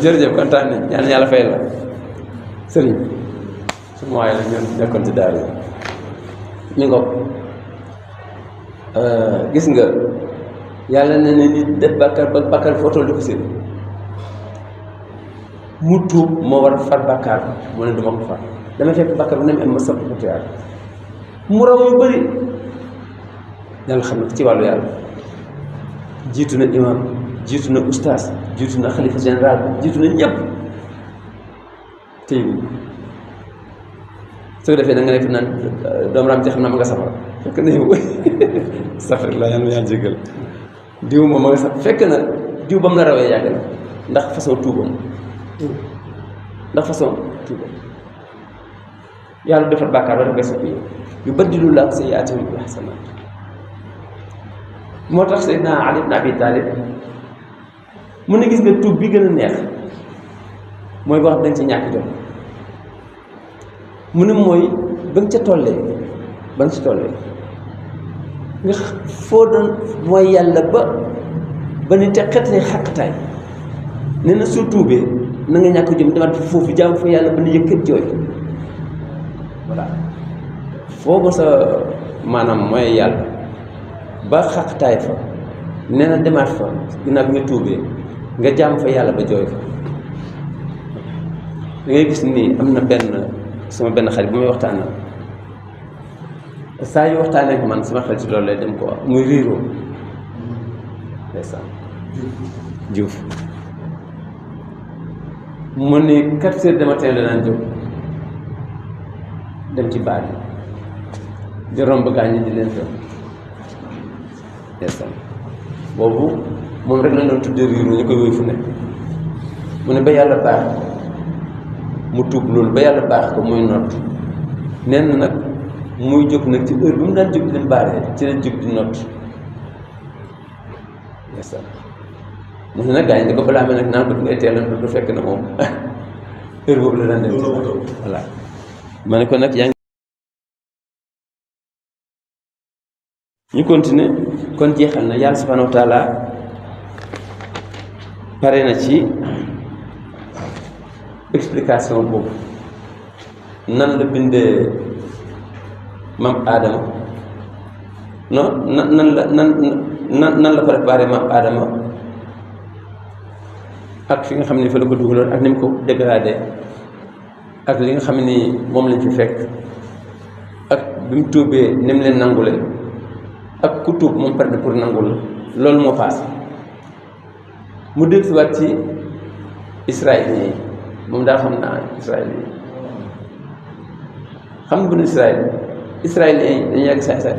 jërëjëf kontaan nañ yal na yàlla fay la sëriñ suma waaye la ñoon nekkoon ci daara mi ngo gis nga yàlla ne ne nit def bàkkaar ba bàkkaar foo toll di ko seen mu tuub moo war a far bàkkaar mu ne duma ko far dama fekk bàkkaar bu ne am ma sapp ko tuyaat mu raw yu bëri yàlla xam ne ci wàllu yàlla jiitu na imam jiitu na ustaas jiitu na xalifa général jiitu na ñëpp tey bi su ko defee da nga nekk naan doomu raam ci xam naa ma nga safara fekk na yow safar la yàlla yàlla jégal diw moom ma nga safara fekk na diw ba mu la rawee yàgg na ndax façon tuubam yàlla defar bàkkaar ba daf koy soppi yubaddilu llaahu sayyi'aatihim hasanaat moo tax Seydina Ali ibn Abi Talib mu ne gis nga tuub bi gën a neex mooy boo xam dañ ci ñàkk jom mu ne mooy ba nga ca tollee nga foo doon mooy yàlla ba ni te xetlee xaqtaay nee na soo tuubee na nga ñàkk jom demaat foofu jaamu fa yàlla ba ni yëkkat jooy voilà foo ko sa maanaam mooy yàlla ba xaqtaay fa nee na demaat fa ginnaaw bi nga tuubee nga jaam fa yàlla ba jooy fa da ngay gis nii am na sama benn xarit bu may waxtaanal saa yu waxtaanee ak man sama xel ci loolu lay dem ko muy riiroo ndeysaan Diouf mu ni 4 heures du matin la daan jóg dem ci baar yi di romb gaañi di leen fa ndeysaan boobu moom rek lañ doon tuddee riiru ñu koy wéy fu nekk mu ne ba yàlla baax mu tuub loolu ba yàlla baax ko muy nott nee na nag muy jóg nag ci heure bi mu daan jóg di leen baaree ci la jóg di nott ndeysaan mu ne nag gaañ di ko balaa mel nag naan ko ngay teel a du fekk na moom heure boobu la daan dem ci voilà ma ne ko nag yaa ngi ñu continuer kon jeexal na yàlla subhanahu wa taala pare na ci explication boobu nan la bindee maam Adama non nan la préparé maam Adama ak fi nga xam ne fa la ko dugaloon ak ni mu ko dégradé ak li nga xam ni moom lañ fi fekk ak bi mu tuubee ni mu leen nangule ak ku tuub moom pare na pour nangul loolu moo paase mu dellusiwaat ci israéliens yi moom daal xam naa israéliens yi xam nga bu ne israéliens yi dañu yàgg saay saay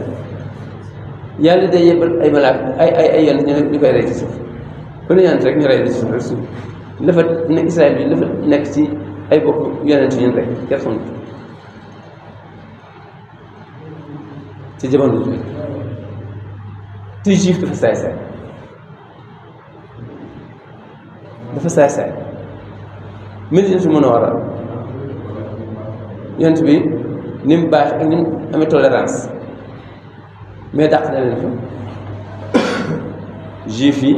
yàlla day yebal ay malaaka ay yoon ñu koy rey ci suuf ku ne yonent rek ñu rey ci suuf rek suuf dafa ne Israël bi dafa nekk ci ay bokk yonent ñun rek kenn xamul ci jamono jooju te juif dafa saay-saay Madinatu Munawwara yonent bi ni mu baax ak ni mu amee tolérance mais dàq na leen fa juif yi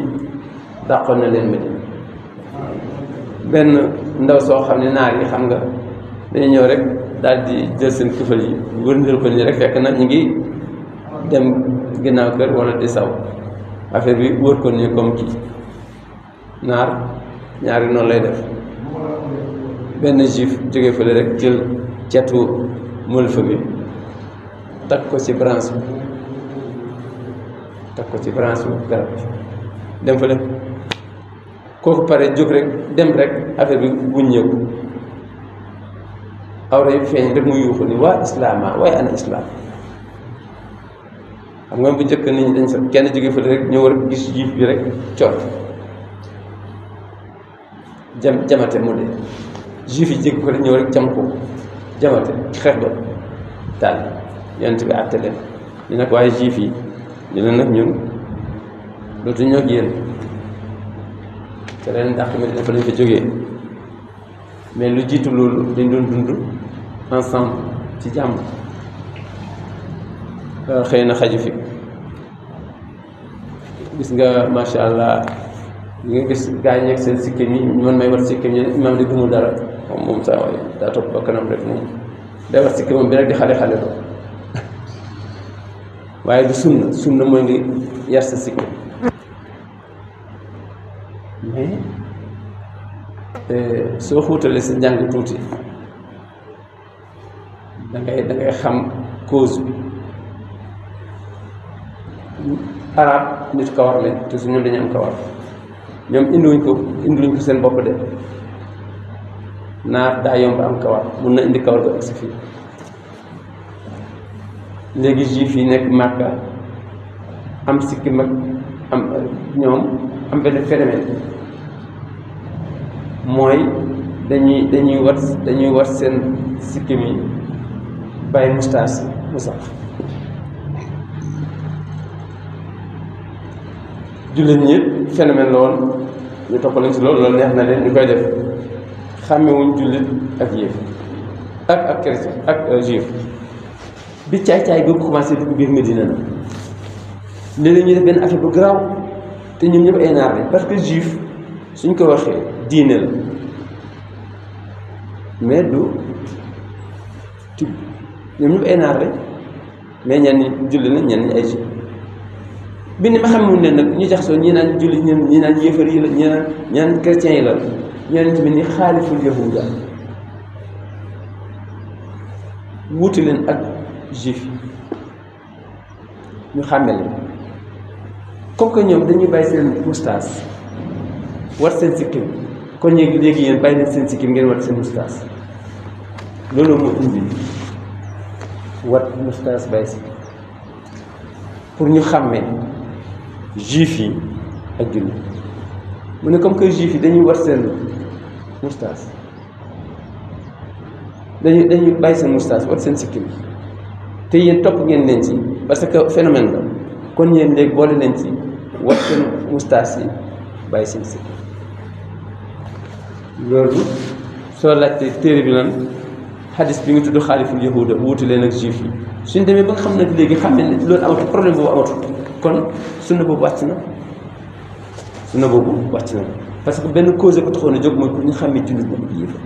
dàqoon na leen Madina benn ndaw soo xam ne naar yi xam nga dañu ñëw rek daal di jël seen këfal yi wërndeel ko nii rek fekk na ñu ngi dem ginnaaw kër wala di saw affaire bi wër ko nii comme kii naar ñaari noonu lay def benn juif jógee fële rek jël cetu mëlfa bi takk ko ci branche bi garab bi dem fa dem kooku pare jóg rek dem rek affaire bi wuññeeku awra yi feeñ rek mu yuuxu ni waa islaama waaye ana islaam xam nga bu njëkk nit ñi dañ sax kenn jóge fële rek ñëw rek gis juif bi rek cor jamate mu dee juif yi jéggi ko rek ñëw rek jam ko jamate xeex ba daal yonent bi àtte leen ñu nag waaye juif yi ñu ne nag ñun dootu ñoo ak yéen te leen ndax tamit dafa lañ fa jógee mais lu jiitu loolu dañ doon dund ensemble ci jàmm xëy na xaju fi gis nga macha allah nga gis gaa yi seen sikkim yi man may war sikkim yi imaam di gëmul dara moom saa waay daa topp ba kanam rek moom day war sikkimam bi rek di xale ko waaye du sunna mooy ngi yar sa sikkim mais soo xuutalee sa njàng tuuti dangay xam cause bi arab nit kawar lañ te su ñoom dañu am kawar ñoom indiluñ ko seen bopp de naar daa yomb am kawar mun na indi kawar ba agsi fii léegi juif yi nekk Màkka am sikkim ak am ñoom am benn phénomène mooy dañuy war seen sikkim yi bàyyi moustache mu sax jullit ñi phénomène la woon ñu toppalañ si loolu neex na leen ñu koy def xàmmewuñ jullit ak yéef ak chrétien ak juif bi caay-caay googu commencé dugg biir Medina na léeg-léeg ñu def benn affaire bu garaaw te ñoom ñëpp ay naar lañ parce que juif suñ ko waxee diine la mais du tib ñoom ñëpp ay naar lañ mais ñenn ñi julli nañ ñenn ñi ay juif bi ni ma xam mun leen nag ñu jaxasoo ñii naan julli ñii naan yéefar yi la ñii naan chrétiens yi la ñeneen tamit ni xaaliful yahuda wuuti leen ak juif ñu xàmme leen comme que ñoom dañuy bàyyi seen moustache war seen sikkim kon léegi yéen bàyyi leen seen sikkim ngeen war seen moustache loolu moo indi wat moustache bàyyi sikkim pour ñu xàmmee juif yi ak jullit mu ne comme que juif yi dañuy war seen moustache dañuy bàyyi seen moustache war seen sikkim te yéen topp ngeen leen ci parce que phénomène la kon yéen léegi boole leen ci war seen moustache yi bàyyi seen sikkim loolu soo laajtee téere bi lan xadis bi nga tudd xaaliful yahuda wuuti leen ak juif yi suñ demee ba nga xam nag léegi xam ne loolu amatul problème boobu amatul kon sunna boobu wàcc na parce que benn cause ko taxoon a jóg mooy pour ñu xàmmee jullit moom ak yéefar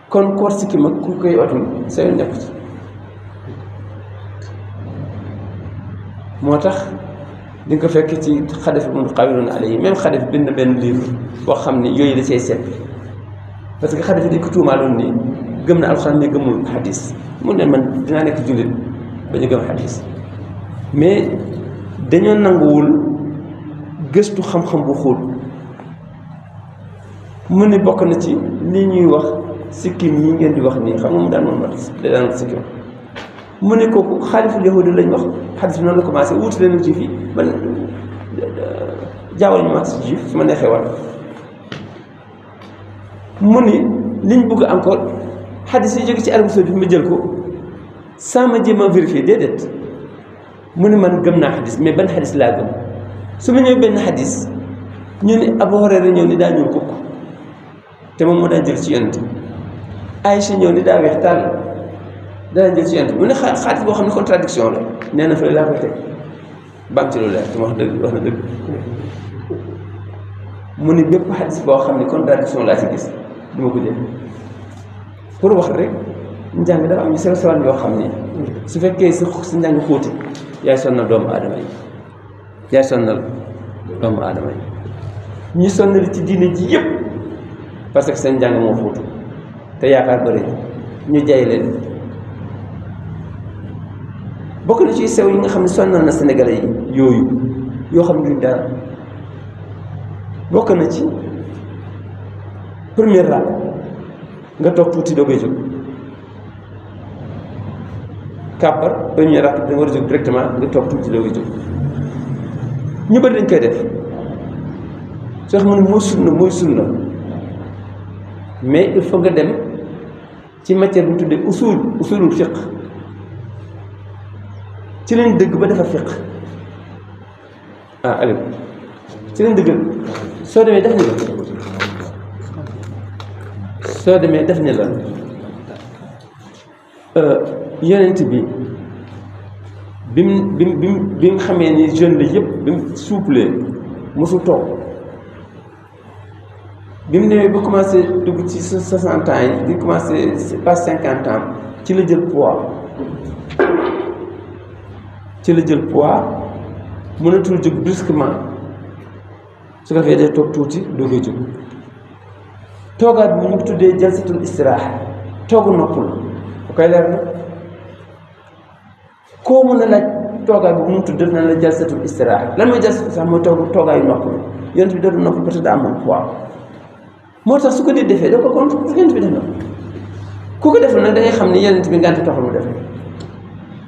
kon koor sikkim ak ku koy otul sa yoon nekku ci moo tax di nga ko fekk ci xadaf mun xawiloon alayhi même xadaf bind benn livre boo xam ne yooyu da cay seppi parce que xadaf yi dañ ko tuumaaloon ni gëm na alxuraan mais gëmul xadis mun ne man dinaa nekk jullit ba ñu gëm xadis mais dañoo nanguwul gëstu xam-xam bu xóot mu ne bokk na ci li ñuy wax sikkim yi ngeen di wax nii xam nga mu daan moom da daan sikkim mu ne kooku xaaliful yahudi lañ wax xadis bi noonu la commencé wuuti leen ci fii man jaawal ñu ma si juif su ma neexee war mu ni liñ bëgg encore xadis yi jóge ci Arabie Saoudite ma jël ko sans ma jéem a vérifier déedéet mu ne man gëm naa xadis mais ban xadis laa gëm su ma ñëw benn xadis ñu ne Abu Hurayra ñëw ni daa ñuul kukk te moom moo daan jël ci yonent Aïcha ñëw ni daa weex tàll daan jël ci yonent mu ne xadis boo xam ne contradiction la nee na fële laa koy teg baam ci lu leer te ma wax na dëgg mu ne bépp xadis boo xam ne contradiction laa ci gis du ma ko jël pour wax rek njàng dafa am ñu sew sewal yoo xam ne su fekkee si njàng xóoti yaay sonnal doomu aadama yi ñi sonnal ci diine ji yëpp parce que seen njàng moo xóotu te yaakaar bëri ñu jaay leen bokk na ci sew yi nga xam ne sonnal na Sénégalais yi yoo xam ne duñ dara bokk na ci première rak nga toog tuuti doo koy jóg kàbbar première rak da nga war a jóg directement nga toog tuuti doo koy jóg ñu bëri dañ koy def soo xam ne mooy sunna mais il faut nga dem ci matière bu ñu tuddee usulul fiq ci leen dëgg ba defar fiq Aliou ci leen dëgg soo demee def ni la yonent bi bi mu xamee ni jeune la yëpp bi mu suuplee mosul toog bi mu demee ba commencé dugg ci 60 ans yi di commencé pas 50 ans ci la jël poids mënatul jóg brusquement su ko defee day toog tuuti doo koy jóg toogaat bi ñu ngi tuddee jalsatul istiraaxa toogu noppul bu koy leer na koo mën a laaj toogaay bi bu mu tudd def na la jalsatul istiraaxa lan mooy jalsatul istiraaxa mooy toogaayu noppul yonent bi dootul noppul parce que daa amoon poids moo tax su ko di defee da ko compte yonent bi def na ku ko deful nag da ngay xam ne yonent bi ngànte taxul mu defee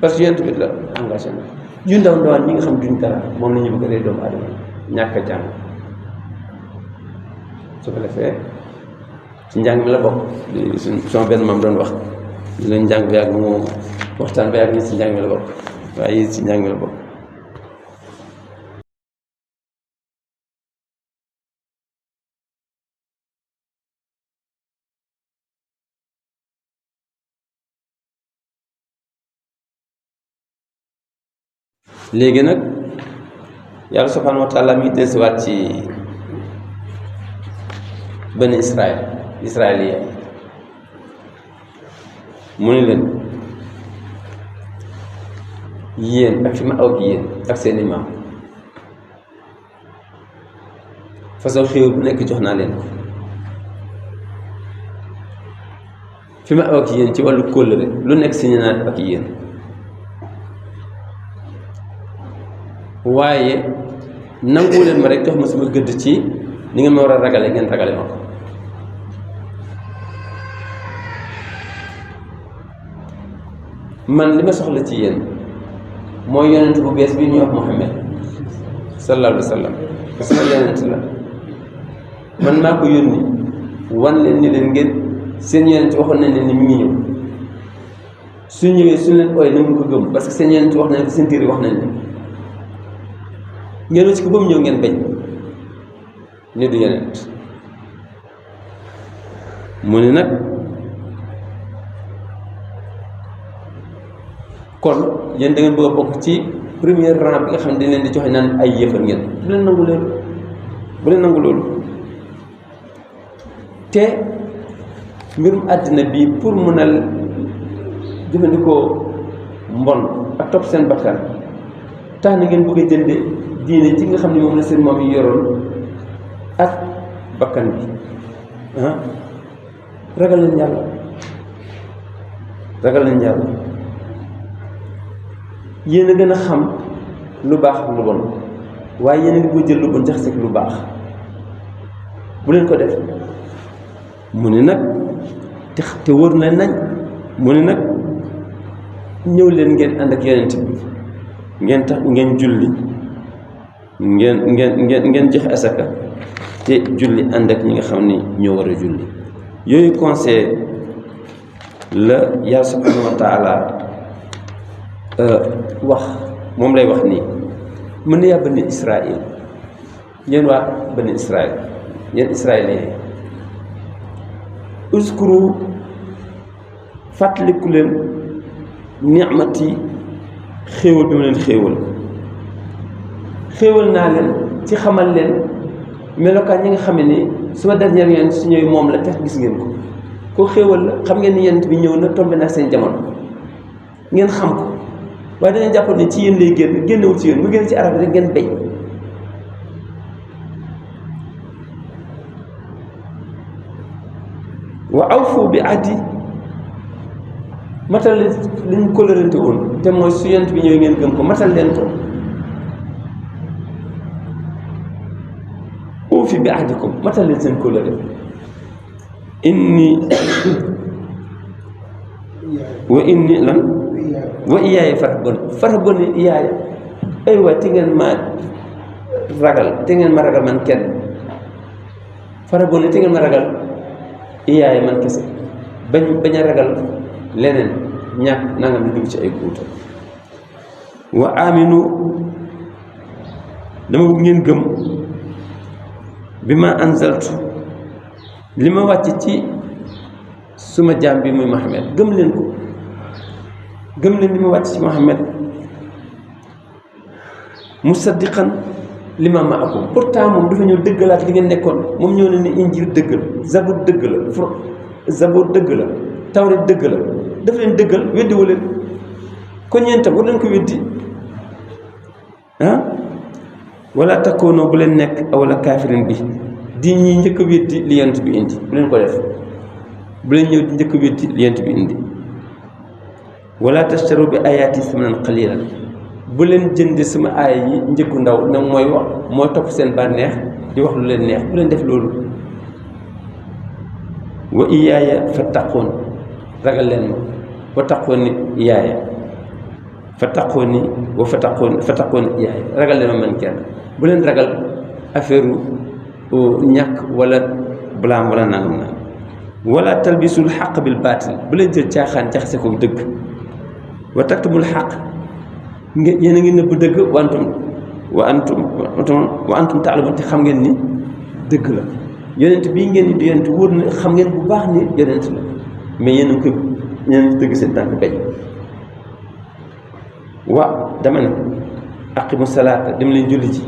parce que yonent bi la engagé na yu ndaw ndawaan ñi nga xam duñ dara moom la ñu bëgg a rey doomu aadama ñàkk a jàng su ko defee ci njàng mi la bokk li sama benn maam doon wax li leen njàng bi yàgg mu waxtaan bi yàgg ni ci njàng mi la bokk waaye yi ci njàng mi la bokk léegi nag yàlla subhanahu wa taala mi desiwaat ci bani israël mu ni leen yéen ak fi ma aw gi yéen ak seeni maam façon xéewal bu nekk jox naa leen ko fi ma aw gi yéen ci wàllu kóllëre lu nekk si ñu naan ak yéen waaye nangu leen ma rek jox ma sama gëdd ci ni ngeen ma war a ragale ngeen ragale ma ko man li ma soxla ci yéen mooy yonent bu bees bi ñuy wax Muhammad sallallahu alayhi wa sallam sama yonent la man maa ko yónni wan leen ni leen ngeen seen yonent waxoon nañ leen ni mi ngi ñëw su ñëwee su leen ooy na mu ko gëm parce que seen yonent wax nañ ko seen téere wax nañ leen ngeen ci ko ba mu ñëw ngeen bañ ni du yonent mu ne nag kon yéen da ngeen bëgg a bokk ci premier rang bi nga xam ne dañ leen di joxe naan ay yëfar ngeen bu leen nangu loolu te mbirum àddina bi pour mën a jëfandikoo mbon ak topp seen bakkan tax na ngeen bëgg a jënde diine ci nga xam ne moom la seen moom yi yoroon ak bakkan bi ragal leen yàlla yéen a gën a xam lu baax ak lu bon waaye yéen a ngi bëgg jël lu bon jaxase ak lu baax bu leen ko def mu ne nag te wóor na nañ mu ne nag ñëw leen ngeen ànd ak yonent bi ngeen tax ngeen julli ngeen joxe asaka te julli ànd ak ñi nga xam ni ñoo war a julli yooyu conseil la yàlla subhanahu wa taala wax moom lay wax nii mën na yaa bani Israël yéen waa bani Israël yéen israéliens uskuru fàttaliku leen ni'mati xéewal bi ma leen xéewal naa leen ci xamal leen melokaan ñi nga xam ne suma dernier yonent su ñëwee moom la tax gis ngeen ko xéewal la xam ngeen ni yonent bi ñëw na tombé na seen jamono ngeen xam ko waaye dañuy jàpp ne ci yéen lay génnewul ci yéen mu génn ci arab rek ngeen béy wa awfu bi ahdi matal leen li ñu kóllërante woon te mooy su yonent bi ñëwee ngeen gëm ko matal leen ko uufi bi ahdikum matal leen seen kóllëre inni lan wa iyaaya farhabun iyaaya ay waay te ngeen ma ragal man kenn farhabun te ngeen ma ragal iyaaya man kese bañ a ragal leneen ñàkk nangam di dugg ci ay guuta wa aminu dama bëgg ngeen gëm bi ma anzaltu li ma wàcc ci suma jaam bi muy Muhammad gëm leen ko gëm leen li ma wàcc ci Muhammad musaddiqan lima ma'akum pourtant moom dafa ñëw dëggalaat li ngeen nekkoon moom ñëw na ne injil dëgg la zabur dëgg la zabur dëgg la tawret dëgg la dafa leen dëggal weddiwu leen kon ñeen tam war leen ko weddi wala takkoonoo bu leen nekk awala kaafirin bi di ñi njëkk a weddi li yent bi indi bu leen ko def bu leen ñëw di njëkk a weddi li yent bi indi wala tashtaru bi ayaati samanan qalilan bu leen jënd sama aay yi njëkku ndaw nag mooy wax mooy topp seen bànneex di wax lu leen neex bu leen def loolu wa iyaaya fattaqoon ragal leen ma wa taqoon ni iyaaya fattaqoon ni wa fattaqoon iyaaya ragal leen ma man kenn bu leen ragal affaire ñàkk wala balaam wala nangam naan wala talbisul xaq bil baatil bu leen jël caaxaan jaxase ko dëgg wa taktumul xaq yéen a ngi nëbb dëgg wa antum taalamun te xam ngeen ni dëgg la yonent bii ngeen ni di yonent wóor na xam ngeen bu baax ni yonent la mais yéen a ngi ko ñeen dëgg seen tànk bañ wa dama ne aqimu salaata dem leen julli ji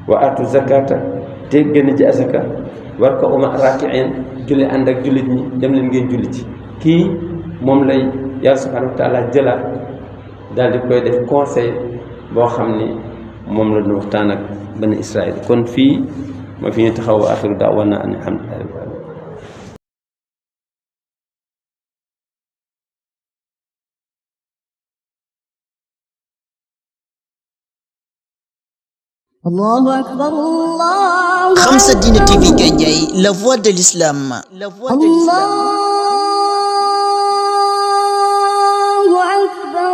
wa atu zakata te génn ji asaka war ko uma rakiin julli ànd ak jullit ñi dem leen ngeen julli ci kii moom lay yàlla subhanahu wa taala jëlaat daal di koy def conseil boo xam ni moom la ñu waxtaan ak bani Israël kon fii ma fi ñu taxaw wa axiru da'waana an alhamdulillahi rabbil alamin Allahu akbar Allah. Khamsa Dine TV Gandiaye, la voix de l'islam. La voix de l'islam. Allahu akbar.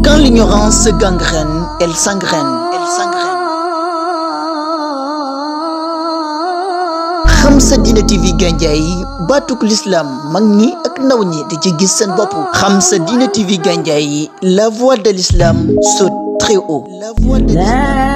Quand l'ignorance se gangrène, elle s'engraine. Elle s'engraine. Khamsa Dine TV Gandiaye, batuk l'islam, mag ñi ak ndaw ñi di ci gis seen bopp. Khamsa Dine TV Gandiaye, la voix de l'islam saute très haut. La voix de l'islam.